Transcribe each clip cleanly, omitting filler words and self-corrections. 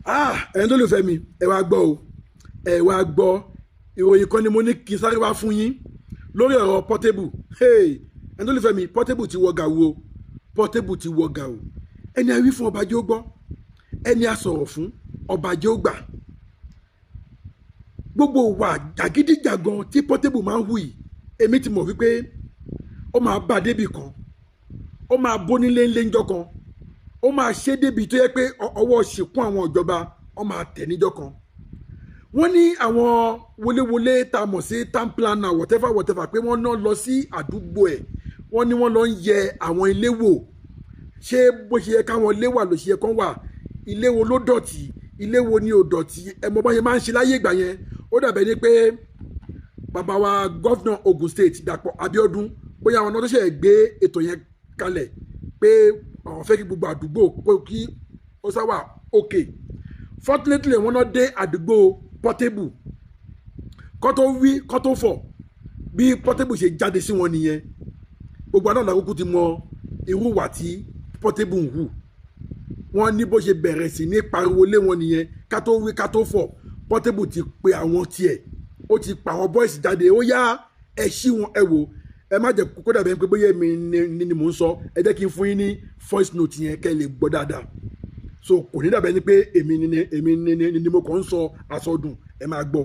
Ah, ẹ̀yin tó lè fẹ́ mi, ẹ wá gbọ́ o, ẹ wá gbọ́. Ìròyìn kan ni mo ní kí n sáré wá fún yín lórí ọ̀rọ̀ Portable. Hey, ẹ̀yin tó lè fẹ́ mi, Portable ti wọ gàù o, Portable ti wọ gàù. Ẹni a wí fún, ọba jẹ́ ó gbọ́. Ẹni a sọ̀rọ̀ fún, ọba jẹ́ ó gbà. Gbogbo wa jàgídíjàgan tí Portable máa ń hù yìí, èmi ti mọ̀ wípé ó máa bá a débì kan, ó máa bónílé ńlé ńjọ́ kan, ó máa ṣe débi tó yẹ pé ọwọ́ ṣìkún àwọn ìjọba, ó máa tẹ̀ níjọ́ kan. Wọ́n ní àwọn wọléwọlé tá a mọ̀ sí town planner, whatever whatever, pé wọ́n náà lọ sí àdúgbò ẹ̀. Wọ́n ní wọ́n lọ ń yẹ àwọn ilé wò, ṣé bó ṣe yẹ káwọn ilé wà ló ṣe yẹ kán wà, ilé wo ló dọ̀tí, ilé wo ni ò dọ̀tí. Ẹ mọ bá ṣe máa ń ṣe láyé ìgbà yẹn. Ó dàbẹ̀ ni pé bàbá wa, governor Ogun State, Dàpọ̀ Abíọ́dún, bóyá àwọn náà tó ṣe gbé ètò yẹn kalẹ̀ pé àwọn fẹ́ kí gbogbo àdúgbò kó kí ó sáwà òkè. Fortunately, wọ́n náà dé àdúgbò Portable. Kó tó wí kó tó fọ̀, bí Portable ṣe jáde sí wọn nìyẹn. Gbogbo àná làkókò ti mọ irú wà tí Portable ń hù. Wọ́n ní bó ṣe bẹ̀rẹ̀ sí ní pariwo lé wọn nìyẹn. Ká tó wí ká tó fọ̀, Portable ti pe àwọn tiẹ̀, ó ti pa àwọn boys jáde. Ó yá, ẹ ṣí wọn, ẹ wò. Ẹ má jẹ́ kó dàbí ẹni pé bóyá èmi ni mò ń sọ. Ẹ jẹ́ kí n fún yín ní voice note yẹn kẹ́ ẹ lè gbọ́ dáadáa. So kò ní dàbí ẹni pé èmi ni mo kàn ń sọ àsọdùn. Ẹ máa gbọ́.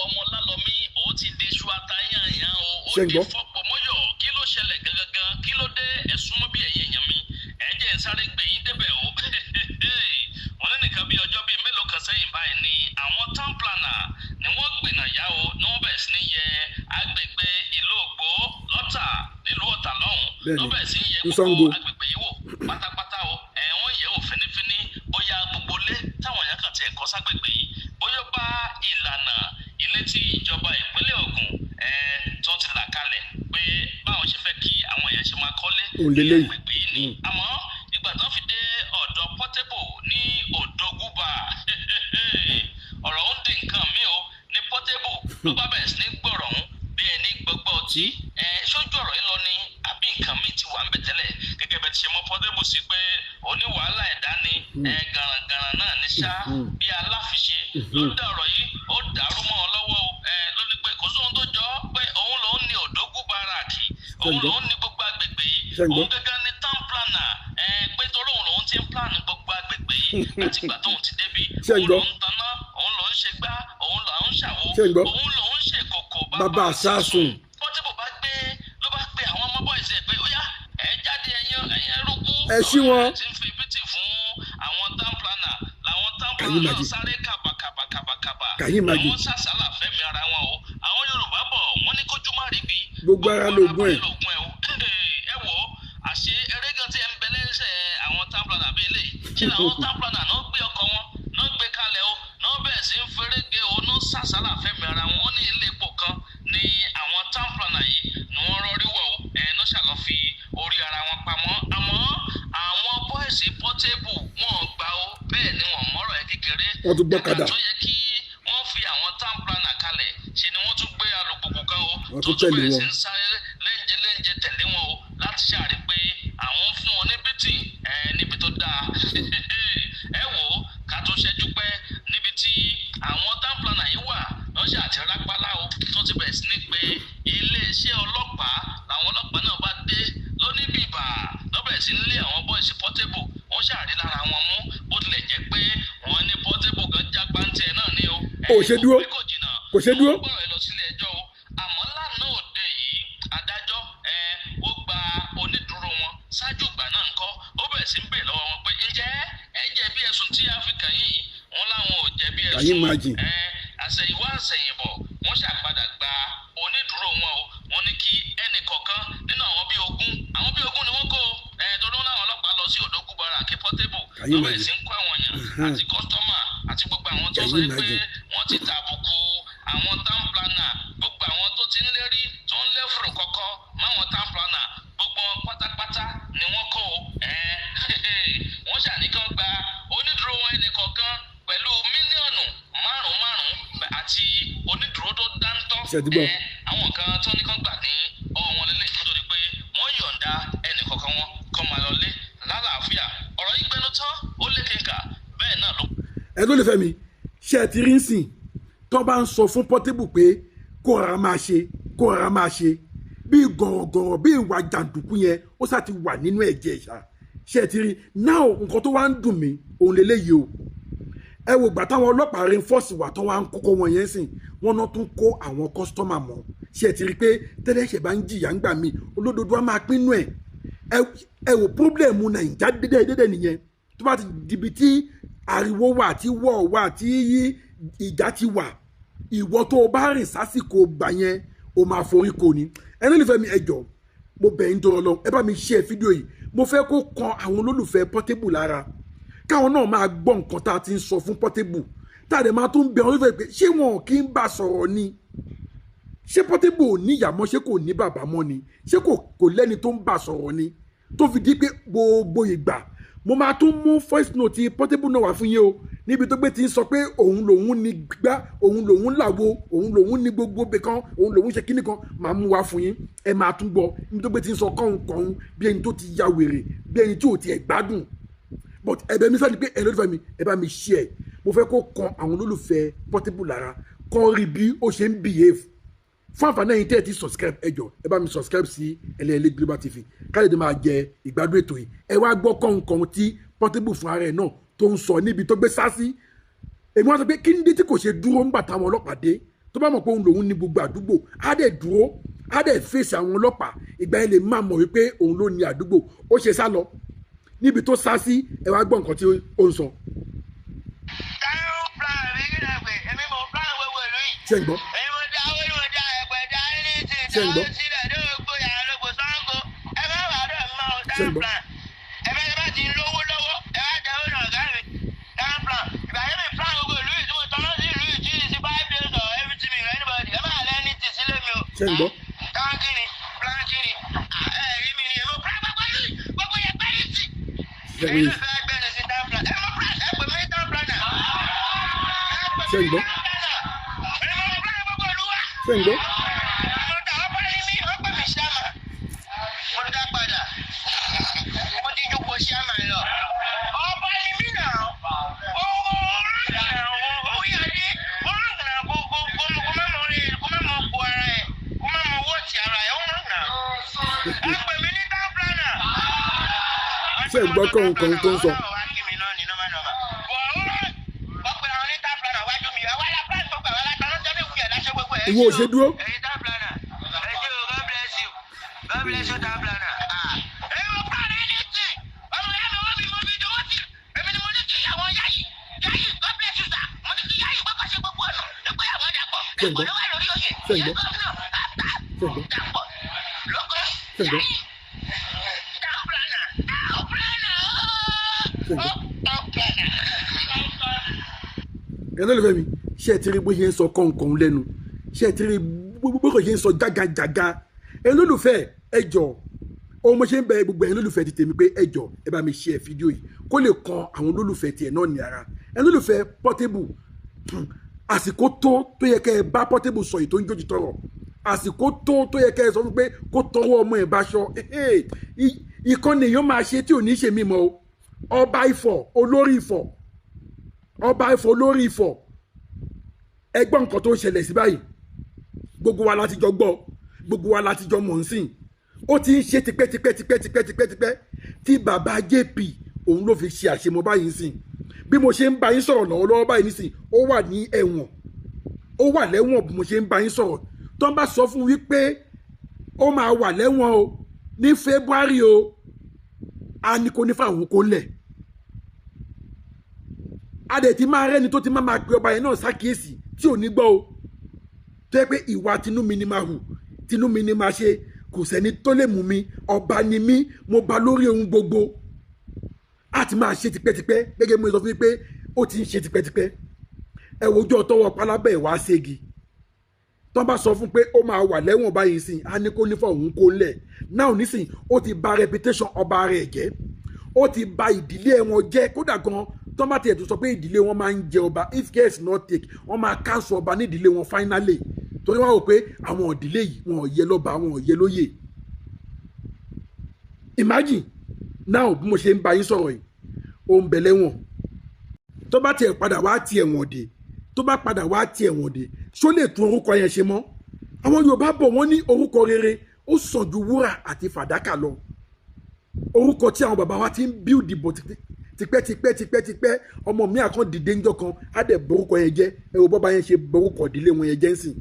Ọmọ lálọ́mí, ó ti di iṣu atayanyan o, ó Ṣé ń di gbọ́? fọ́pọ̀ mọ́yọ̀. Kí ló ṣẹlẹ̀ gangan? Kí ló dé? Ẹ súnmọ́ bí, ẹ̀yin èèyàn mi, ẹ jẹ́ ń sáré gbé yín débẹ̀ o. Wọ́n ní nìkan bí ọjọ́ bíi mélòó kan sẹ́yìn báyìí ni àwọn town planner ni wọ́n gbìnà yá o, ni wọ́n bẹ̀rẹ̀ sí ní yẹ agbègbè ìlú Ògbó lọ́tà nílùú Ọ̀tà lọ́hùn. Lọ́ bẹ̀rẹ̀ sí ní yẹ ní gbogbo Ṣàngó. agbègbè yìí wò pátápátá o. Ẹ̀ wọ́n yẹ̀ wò fínífíní bóyá gbogbo ilé táwọn èèyàn kàn tiẹ̀ kọ́ ságbègbè yìí, bóyá ó bá ìlànà ilé tí ìjọba ìpínlẹ̀ Ògùn tó ti là kalẹ̀ pé báwọn ṣe fẹ́ kí àwọn èèyàn ṣe máa kọ́lé Òun ní leléyìí. agbègbè yìí ni. Àmọ́ ìgbà tó fi dé ọ̀dọ̀ Portable ní Òdògùbà, ọ̀rọ̀ ń di nǹkan mi o. Ní Portable ló bá bẹ̀rẹ̀ sí ní gbọ̀rọ̀ ọ̀hún bí ẹni gbọ́gbọ́ ọtí. Ẹ sójú ọ̀rọ̀ yìí lọ ni àbí nǹkan míì ti wà ń bẹ̀ tẹ́lẹ̀? Gẹ́gẹ́ bẹ́ẹ̀ ti ṣe mọ́ Portable sí pé oníwàhálà ẹ̀dá ni, ẹ garangara náà ní ṣá, bí aláfiṣe ló dá ọ̀rọ̀ yìí, ó dàrú mọ́ ọ lọ́wọ́ o. Ẹ ló ní pé kò sóhun tó jọ ọ́, pé òun lòún ní Òdògùn baraki, òun Ṣé ń gbọ́? lòún ní gbogbo agbègbè yìí, Ṣé ń gbọ́? òun gángan ní town planner, ẹ pé torí òun lòún ti ń plan gbogbo agbègbè yìí láti ìgbà tóun ti débi. Ṣé ń Òun gbọ́? lòún taná, òun lòún ṣe gbá, òun lòún ṣàwo, Ṣé ń gbọ́? òun lòún ṣe kòkò. Bàbá àsásùn. Portable bá gbé, ló bá pe àwọn ọmọ boys ẹ pé ó yá, ẹ jáde, ẹ̀yin ẹrúkú. Ẹ ṣí wọn. Tí ń fi bítì fún àwọn town planner làwọn town Can you planner náà imagine? sáré kàbàkàbàkàbàkàbà. Can you imagine? Àwọn sàṣàlà fẹ́mi ara wọn o. Àwọn Yorùbá bọ̀, wọ́n ní kójú má rí bi, Gbogbo ara lóògùn ẹ̀. lóògùn ẹ̀ o. Ẹ wò ó, àṣé eré gan tí ẹ ń bẹ lẹ́sẹ̀ àwọn town planner bíi eléyìí ṣe làwọn town planner náà gbé ọkọ̀ wọn náà gbé kalẹ̀ o, náà bẹ̀rẹ̀ sí ń ferege o, náà sàṣàlà fẹ́mi ara wọn. Wọ́n ní ilé epo kan ní àwọn town planner yìí ni wọ́n rọrí wọ̀ o. Ẹ̀ náà ṣàlọ́ fi orí ara wọn pamọ́. Àmọ́ àwọn boys Portable wọn ò gbà o, bẹ́ẹ̀ ni wọ́n mọ́rọ̀ ẹ̀ kékeré. Wọ́n tún gbọ́kadà. Kàkà tó yẹ kí wọ́n fi àwọn town planner kalẹ̀, ṣe ni wọ́n tún gbé alùpùpù kan o, Wọ́n tó tún tún tẹ̀lé bẹ̀rẹ̀ wọn. sí ń sáré léńjẹ léńjẹ tẹ̀lé wọn o, láti ṣàrí pé àwọn ń fún wọn ní bítì ẹ níbi tó dáa. Ẹ wò ó, ká tó ṣẹ́jú pẹ́, níbi tí àwọn town planner yìí wà lọ́sẹ̀ àti rápálá o, tó ti bẹ̀rẹ̀ sí ní pé iléeṣẹ́ ọlọ́pàá, làwọn ọlọ́pàá náà bá dé lóní bìbà, lọ́bẹ̀rẹ̀ sí ní lé àwọn boys Portable. Wọ́n ṣàrí lára wọn mú, bó tilẹ̀ jẹ́ pé wọ́n ní Portable gan jágbá ń tiẹ̀ náà ní o. Ò ṣe dúró. Kò pẹ́ kò jìnnà, Kò ṣe dúró. wọ́n gbọ́rọ̀ ẹ lọ sílé ẹjọ́ o. Àmọ́ lánàá òde yìí, adájọ́ ẹ ó gba onídùúró wọn. Ṣáájú ìgbà náà ńkọ́, ó bẹ̀rẹ̀ sí ń bèèrè lọ́wọ́ wọn pé ǹjẹ́ ẹ jẹ̀bi ẹ̀sùn tí a fi kàn yín? Wọ́n láwọn ò jẹ̀bi Can you ẹ̀sùn. imagine? Ẹ àṣẹ̀yìnwá àṣẹ̀yìnbọ̀, wọ́n ṣàpadà gba onídùúró wọn o. Wọ́n ní kí ẹnì kọ̀ọ̀kan nínú àwọn bíi 20, àwọn bíi 20 ni wọ́n kó ẹ, torí wọn láwọn ọlọ́pàá lọ sí Òdògùn baraki Portable, Can you lọ́bẹ̀rẹ̀ imagine? sí ń kó àwọn èèyàn àti customer àti gbogbo àwọn tó Can sọ you pé imagine? wọ́n ti tàbùkù àwọn town planner, gbogbo àwọn tó ti ń lérí, tó ń lẹ́fùrù kọ́kọ́ máwọn town planner, gbogbo wọn pátápátá ni wọ́n kó o. Ẹ wọ́n ṣàní kan gba onídùúró wọn ẹnì kọ̀ọ̀kan pẹ̀lú mílíọ̀nù márùn-ún márùn-ún àti onídùúró tó dáńtọ́. Ṣé ti gbọ́? Ẹ àwọn kan tó ní kán gbà ní ọwọ́ wọn lélẹ̀ kó tó di pé wọ́n yọ̀ǹda ẹnì kọ̀ọ̀kan wọn kó máa lọ lé lálàáfíà. Ọ̀rọ̀ yìí gbẹnu tán, ó lékenkà bẹ́ẹ̀ náà ló. Ẹ ló lè fẹ́ mi. Ṣé ẹ ti rí ń sìn tó bá ń sọ fún Portable pé kó rárá máa ṣe, kó rárá máa ṣe bí gọ̀rọ̀gọ̀rọ̀, bí ìwà jàǹdùkú yẹn, ó sá ti wà nínú ẹ̀jẹ̀ ṣá. Ṣé ẹ ti rí now? Nǹkan tó wá ń dùn mí òun lélẹ́yìí o. Ẹ wò gbà táwọn ọlọ́pàá reinforce wà tán, wá ń kókó wọn yẹn sìn, wọn náà tún kó àwọn customer mọ́. Ṣé ẹ ti rí pé tẹ́lẹ̀ṣẹ̀ bá ń jìyà ń gbà mí, olódodo á máa pínú ẹ̀? Ẹ wò, problem Nàìjà dédé dédé nìyẹn. Tó bá ti dibi tí ariwo wà, tí wọ́ wà, tí ìjà ti wà, ìwọ tó o bá rìn sásìkò gbà yẹn, o máa forí ko ni. Ẹni olùfẹ́ mi, ẹ jọ̀ọ́, mo bẹ̀ ń tọrọ lọ, ẹ bá mi share fídíò yìí. Mo fẹ́ kó kan àwọn olólùfẹ́ Portable lára, káwọn náà máa gbọ́ nǹkan tá a ti ń sọ fún Portable, tá a dẹ̀ máa tún bẹ àwọn olólùfẹ́ pé ṣé wọn kì í bá sọ̀rọ̀ ni? Ṣé Portable ò ní ìyá mọ́? Ṣé kò ní bàbá mọ́ ni? Ṣé kò lẹ́ni tó ń bá sọ̀rọ̀ ni, tó fi di pé gbogbo ìgbà? Mo máa tún mú voice note Portable náà wá fún yín o, níbi tó gbé ti ń sọ pé òun lòun ní gbá, òun lòun làwo, òun lòun ní gbogbo bẹ̀ kan, òun lòun ṣe kíní kan. Máa mú wá fún yín, ẹ máa tún gbọ́ níbi tó gbé ti ń sọ kọ́hún kọ́hún, bí ẹni tó ti ya wèrè, bí ẹni tí ò tiẹ̀ gbádùn. But ẹ̀bẹ̀ mi sọ ni pé, ẹ lólùfẹ́ mi, ẹ bá mi share. Mo fẹ́ kó kan àwọn olólùfẹ́ Portable lára, kán rí bí ó ṣe ń behave. Fún àǹfààní ẹ̀yin tẹ́ ẹ ti subscribe, ẹ jọ̀ọ́, ẹ bá mi subscribe sí Ẹlẹ́ẹ̀lẹ́ Global TV, káyọ̀dé máa jẹ ìgbádùn ètò yìí. Ẹ wá gbọ́ kọ̀ọ̀kan tí Portable fún ara ẹ̀ náà tó ń sọ níbi tó gbé sá sí. Èmi wá sọ pé kí ní dé tí kò ṣe dúró ńgbà táwọn ọlọ́pàá dé? Tó bá mọ̀ pé òun lòun ní gbogbo àdúgbò, á dẹ̀ dúró, á dẹ̀ fèsì àwọn ọlọ́pàá. Ìgbà yẹn lè má mọ̀ wípé òun ló ní àdúgbò. Ó ṣe sá lọ níbi tó sá sí. Ẹ wá gbọ́ nǹkan tí ó ń sọ. Town plan mi kí náà pé èmi mò ń plan gbogbo ìlú yìí. Ṣé ń gbọ́? Èmi mo dá owó, mo dá ẹgbẹ́ dá anything. Ṣé ń gbọ́? Dáwọ́ sílẹ̀ ní gbogbo yàrá lóko Ṣàngó. Ẹ má wàá dọ̀ mọ́ o. Ṣé ń Town gbọ́? plan. Ẹ bá ti lówó lọ́wọ́, ẹ wá jẹ́ owó náà ọ̀gá mi. Town plan. Ìgbà yẹn mi plan gbogbo ìlú yìí tí mo tọ́ná sí ìlú yìí tí sí 5 days or everything mi anybody. Ẹ má lẹ́ anything sílé mi o. Ṣé ń gbọ́? Town kí ni? Plan kí ni? Ẹ rí mi ni èmi plan gbogbo ìlú yìí, gbogbo yẹn pẹ́ yìí sí. Ṣé ń Èyí gbọ́? ló fẹ́ gbẹ́ni sí town plan. Ẹ mọ plan, ẹ pè mí town planner. Ẹ pè Ṣé ń mí gbọ́? town planner. Èmi mo plan gbogbo ìlú wa. Ṣé ń gbọ́? Mo dà ọ́ bá ní mí, ó pè mí ṣáàmà. Mo dá padà. Mo ti jókòó ṣáàmà lọ. Ọba ni mí nà. Ó ó yà dé. Ó rán nà kó má mọ rí, kó má mọ bu ara ẹ̀, kó má mọ wọ́ọ̀tì ara ẹ̀, ó rán nà. Ẹ pè mí ní town planner. Ṣé ń gbọ́ kọ̀ọ̀kan tó ń sọ? Ọlọ́run wá kí mi náà ní normal normal. Bọ̀ ó rán wọ́n pe àwọn ní town planner wájú mi. Àwa la plan gbogbo, àwa la tanná tẹ́lẹ̀ wúyẹ̀ láṣẹ gbogbo ẹ̀. Ìwọ ò ṣe dúró. Ẹ̀yin town planner. Ẹ ṣé o, God bless you. God bless you, town planner. Ah. Èmi ò plan anything. Ọmọ ìyá mi, wọ́n mi mo fi dowó sí. Èmi ni mo ní kí àwọn yáyì. Yáyì, God bless you, sir. Mo ní kí yáyì gbọ́kọ̀ ṣe gbogbo ọ̀nà. Nípa àwọn dàpọ̀. Ṣé ń gbọ́? Dàpọ̀ ló wà lórí oyè. Ṣé ń gbọ́? Ìyá gómìnà, after. Ṣé ń gbọ́? Dàpọ̀. Lóko. Ṣé ń gbọ́? Yáyì. Town planner. Town planner. Ṣé ń gbọ́? Oh, town planner. Ẹ lólùfẹ́ mi, ṣé ẹ ti rí bó ṣe ń sọ kọ̀ọ̀kan lẹ́nu? Ṣé ẹ ti rí bó ṣe ń sọ jágajàga? Ẹ lólùfẹ́, ẹ jọ̀ọ́, ohun mo ṣe ń bẹ gbogbo ẹ̀yin lólùfẹ́ ti tèmi pé ẹ jọ̀ọ́, ẹ bá mi share fídíò yìí kó lè kan àwọn olólùfẹ́ tiẹ̀ náà ní ara. Ẹ lólùfẹ́ Portable, àsìkò tó yẹ kẹ́ ẹ bá Portable sọ èyí tó ń jójú tọrọ. Àsìkò tó yẹ kẹ́ ẹ sọ fún pé kó tọwọ́ ọmọ ẹ̀ báṣọ. Ìkànnì èèyàn máa ṣe tí ò ní ṣe mímọ́ o. Ọba Ifọ̀, olórí Ifọ̀, ọba Ifọ̀, olórí Ifọ̀, ẹ gbọ́ nǹkan tó ń ṣẹlẹ̀ sí báyìí. Gbogbo wa láti jọ gbọ́, gbogbo wa láti jọ mọ̀ ń sìn. Ó ti ń ṣe tipẹ́ tipẹ́ tipẹ́ tipẹ́ tipẹ́ tipẹ́ tí bàbá JP òun ló fi ṣe àṣemọ báyìí ń sìn. Bí mo ṣe ń bá yín sọ̀rọ̀ lọ́wọ́lọ́wọ́ báyìí nísìn, ó wà ní ẹ̀wọ̀n, ó wà lẹ́wọ̀n. Bí mo ṣe ń bá yín sọ̀rọ̀, tó ń bá sọ fún wípé ó máa wà lẹ́wọ̀n o ní February o, a ní kó ní fáwọn kó lẹ̀. A dẹ̀ ti máa rẹ́ni tó ti máa pe ọba yẹn náà ṣàkíyèsí tí ò ní gbọ́ o, tó yẹ pé ìwà tinú mi ni máa hù, tinú mi ni máa ṣe, kò sẹ́ni tó lè mú mi, ọba ni mí, mo ba lórí ohun gbogbo. A ti máa ṣe tipẹ́tipẹ́, gẹ́gẹ́ bí mo sọ fún yín pé ó ti ń ṣe tipẹ́tipẹ́. Ẹ wojú ọtọwọ́ pálábẹ́ ẹ̀ wá ségi. Tó bá sọ fún pé ó máa wà lẹ́wọ̀n báyìí sìn, á ní kó nífọ̀ òun kó lẹ̀ náà nísìn. Ó ti bà reputation ọba rẹ̀ jẹ́, ó ti bà ìdílé wọn jẹ́. Kódà gan, tó bá tiẹ̀ tó sọ pé ìdílé wọn máa ń jẹ ọba, if care is not take, wọ́n máa cancel ọba ní ìdílé wọn finally, torí wọ́n rò pé àwọn ìdílé yìí, wọn ò yẹ lọ́ba, wọn ò yẹ lóyè. Imagine now, bí mo ṣe ń bá yín sọ̀rọ̀ yìí, ó ń bẹ lẹ́wọ̀n. Tó Tó bá tiẹ̀ padà wá ti ẹ̀wọ̀n dé, tó bá padà wá ti ẹ̀wọ̀n dé, ṣó lè tún orúkọ yẹn ṣe mọ́? Àwọn Yorùbá bọ̀, wọ́n ní orúkọ rere ó sàn ju wúrà àti fàdákà lọ. Orúkọ tí àwọn bàbá wa ti ń build bọ̀ tipẹ́ tipẹ́ tipẹ́ tipẹ́, ọmọ mi àkàn dìde ńjọ́ kan, á dẹ̀ borúkọ yẹn jẹ́. Ẹ wo bọ́ba yẹn ṣe borúkọ ìdílé wọn yẹn jẹ́ ń sìn.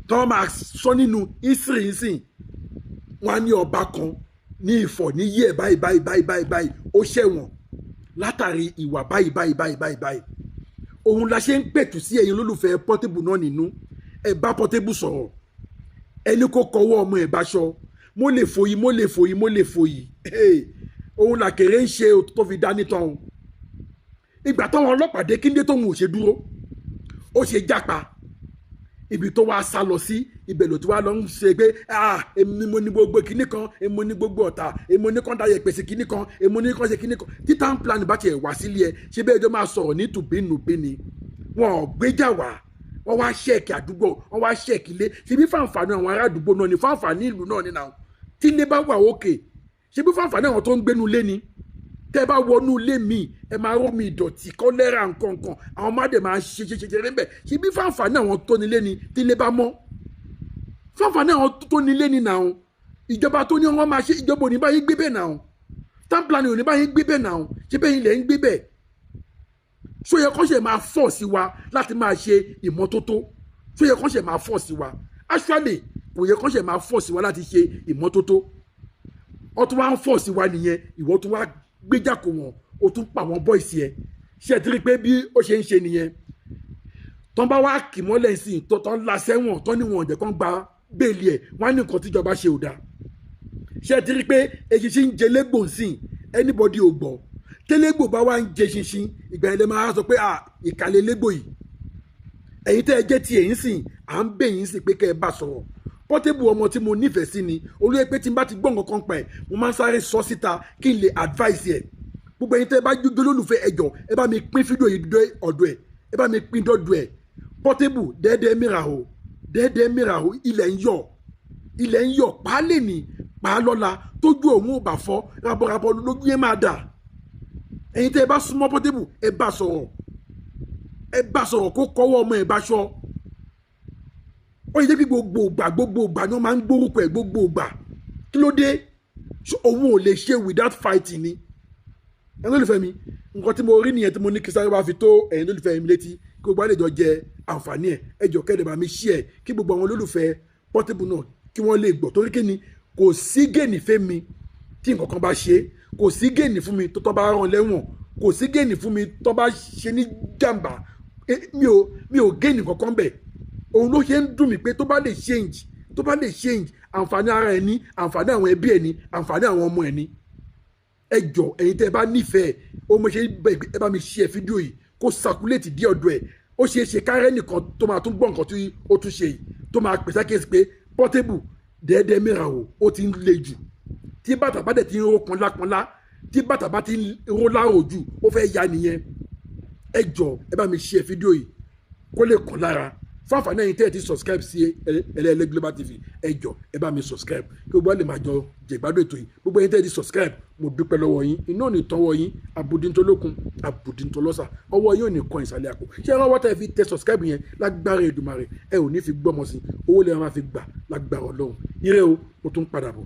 Tọ́ máa sọ nínú history ń sìn, wọ́n á ní ọba kan ní Ifọ̀ ní yíẹ̀ báyìí báyìí báyìí báyìí báyìí, ó ṣẹ̀wọ̀n látàrí ìwà báyìí báyìí báyìí báyìí báyìí. Òun la ṣe ń pẹ̀tù sí ẹ̀yin olólùfẹ́ Portable náà nínú. Ẹ bá Portable sọ̀rọ̀, ẹni kó kọwọ́ ọmọ ẹ̀ báṣọ. Mo lè fòyí, mo lè fòyí, mo lè fòyí. Òun làkèrè ń ṣe tó fi dání tán o. Ìgbà táwọn ọlọ́pàá dé, kí ní tóun ò ṣe dúró? Ó ṣe jápa. Ibi tó wá sá lọ sí, ibẹ̀ ló ti wá lọ ń ṣe pé, ah, èmi mo ní gbogbo kinní kan, èmi mo ní gbogbo ọ̀tá, èmi mo ní kán dáyẹ pèsè kinní kan, èmi mo ní kán ṣe kinní kan. Tí town plan bá tiẹ̀ wá sílé ẹ, ṣé bẹ́ẹ̀ jọ máa sọ̀rọ̀ ní tùbínùbíni? Wọn ò gbéjà wá, wọ́n wá check àdúgbò, wọ́n wá check ilé. Ṣebí fáǹfààní àwọn ará àdúgbò náà ni, fáǹfààní ìlú náà ni náà. Tí ilé bá wà òkè, ṣebí fáǹfààní àwọn tó ń gbénu ilé ni. Tẹ́ bá wọnú ilé mi, ẹ máa rómi ìdọ̀tí, kọ́lẹ́rà, nǹkankan, àwọn ọmọdé máa ṣe ṣe ṣe ṣeré ńbẹ̀. Ṣebí fáǹfààní àwọn tó nílé ni. Tí ilé bá mọ́, fáǹfààní àwọn tó nílé ni náà. Ìjọba tó ní wọn máa ṣe, ìjọba ò ní báyìí gbé bẹ́ẹ̀ náà, town planning ò ní báyìí gbé bẹ́ẹ̀ náà. Ṣé bẹ́ẹ̀ ilẹ̀ ń gbé bẹ́ẹ̀? Ṣó yẹ kó ṣe máa fọ̀ sí wa láti máa ṣe ìmọ́tótó? Ṣó yẹ kó ṣe máa fọ̀ sí wa? Actually, kò yẹ kó ṣe máa fọ̀ sí wa láti ṣe ìmọ́tótó. Wọ́n tún wá ń fọ̀ sí wa nìyẹn. Ìwọ tún wá gbéjà kò wọ́n, o tún pa àwọn boys ẹ̀. Ṣe é ti rí pé bí ó ṣe ń ṣe nìyẹn? Tọ́n bá wá kì mọ́lẹ̀ sí i, tọ́ la sẹ́wọ̀n, tọ́ ní wọn ọ̀jẹ̀ kan gba bail ẹ̀, wọ́n á ní nǹkan tíjọba ṣe ò dáa. Ṣe é ti rí pé eṣinṣin ń jẹ légbò sí anybody ò gbọ́? Télégbò bá wá ń jẹ ṣinṣin, ìgbà yẹn lè máa sọ pé, ah, ìkàlẹ̀ légbò yìí. Ẹ̀yin tẹ́ ẹ jẹ́ ti ẹ̀yin sìn, à ń bẹ̀ yín sí pé kẹ́ ẹ bá sọ̀rọ̀. Portable, ọmọ tí mo nífẹ̀ẹ́ sí ni. Olóyè pé tí n bá ti gbọ́ nǹkan kan pa ẹ̀, mo máa ń sáré sọ síta kí n lè advice ẹ̀. Gbogbo ẹ̀yin tẹ́ ẹ bá jójó lólùfẹ́, ẹ jọ̀ọ́, ẹ bá mi pín fídíò yìí dé ọ̀dọ̀ ẹ̀, ẹ bá mi pín dọ́dọ̀ ẹ̀. Portable, dẹ́ẹ́dẹ́ mìíràn o, dẹ́ẹ́dẹ́ mìíràn o. Ilẹ̀ ń yọ̀, ilẹ̀ ń yọ̀. Pàálẹ̀ ní pàálọ́la tójú òun ò bá fọ́ rabọ̀rabọ̀ lójú yẹn máa dà. Ẹ̀yin tẹ́ ẹ bá súnmọ́ Portable, ẹ bá sọ̀rọ̀, ẹ bá sọ̀rọ̀ kó kọ́wọ́ ọmọ ẹ̀ bá ṣọ́. Ó yẹ jẹ́ kí gbogbo ìgbà, gbogbo ìgbà ni wọ́n máa ń gbórúkọ ẹ̀, gbogbo ìgbà. Kí ló dé? Òun ò lè ṣe without fighting ni? Ẹ̀yin olólùfẹ́ mi, nǹkan tí mo rí nìyẹn tí mo ní kí sáré wá fi tó ẹ̀yin olólùfẹ́ mi létí, kí gbogbo àlejò jẹ àǹfààní ẹ̀. Ẹ jọ̀ọ́, kẹ́ẹ̀dẹ̀ bá mi share kí gbogbo àwọn olólùfẹ́ Portable náà kí wọ́n lè gbọ́. Torí kí ni? Kò sí gain fún mi tí nǹkan kan bá ṣe, kò sí gain fún mi tó tọ́ bá rán lẹ́wọ̀n, kò sí gain fún mi tó bá ṣe ní jàǹbá. Mi ò gain kankan bẹ̀. Òun ló ṣe ń dùn mí pé tó bá lè change, tó bá lè change, àǹfààní ara ẹni, àǹfààní àwọn ẹbí ẹni, àǹfààní àwọn ọmọ ẹni. Ẹ jọ, ẹ̀yin tẹ́ ẹ bá nífẹ̀ẹ́ ó, mo ṣe ẹ bá mi share fídíò yìí kó circulate dé ọ̀dọ̀ ẹ̀. Ó ṣeé ṣe kárẹ́ nìkan tó máa tún gbọ́ nǹkan tí ó tún ṣe yìí, tó máa pèsè àkíyèsí pé Portable, dẹ́ẹ́dẹ́ mìíràn o, ó ti ń le jù. Tí bàtà bá dẹ̀ ti ń ró pọnlápọnlá, tí bàtà bá ti ń ró láàrò jù, ó fẹ́ ya nìyẹn. Ẹ jọ, ẹ bá mi share fídíò yìí kó lè kàn lára. Fún àǹfààní ẹ̀yin tẹ́ ẹ ti subscribe sí Ẹlẹ́ẹ̀lẹ́ Global TV, ẹ jọ, ẹ bá mi subscribe kí gbogbo àlè máa jọ jẹ̀gbádùn ètò yìí. Gbogbo ẹ̀yin tẹ́ ẹ ti subscribe, mo dúpẹ́ lọ́wọ́ yín. Iná ò ní tọ́wọ́ yín, abudintolókun, abudintolọ́sà, ọwọ́ yín ò ní kan ìsàlẹ̀ àpò. Ṣé ẹ rọ́wọ́ tẹ́ ẹ fi tẹ subscribe yẹn? Lágbára Èdùmàrè, ẹ ò ní fi gbọ́mọ sí, owó lè máa fi gbà lágbára Ọlọ́run. Ire o, mo tún padà bọ̀.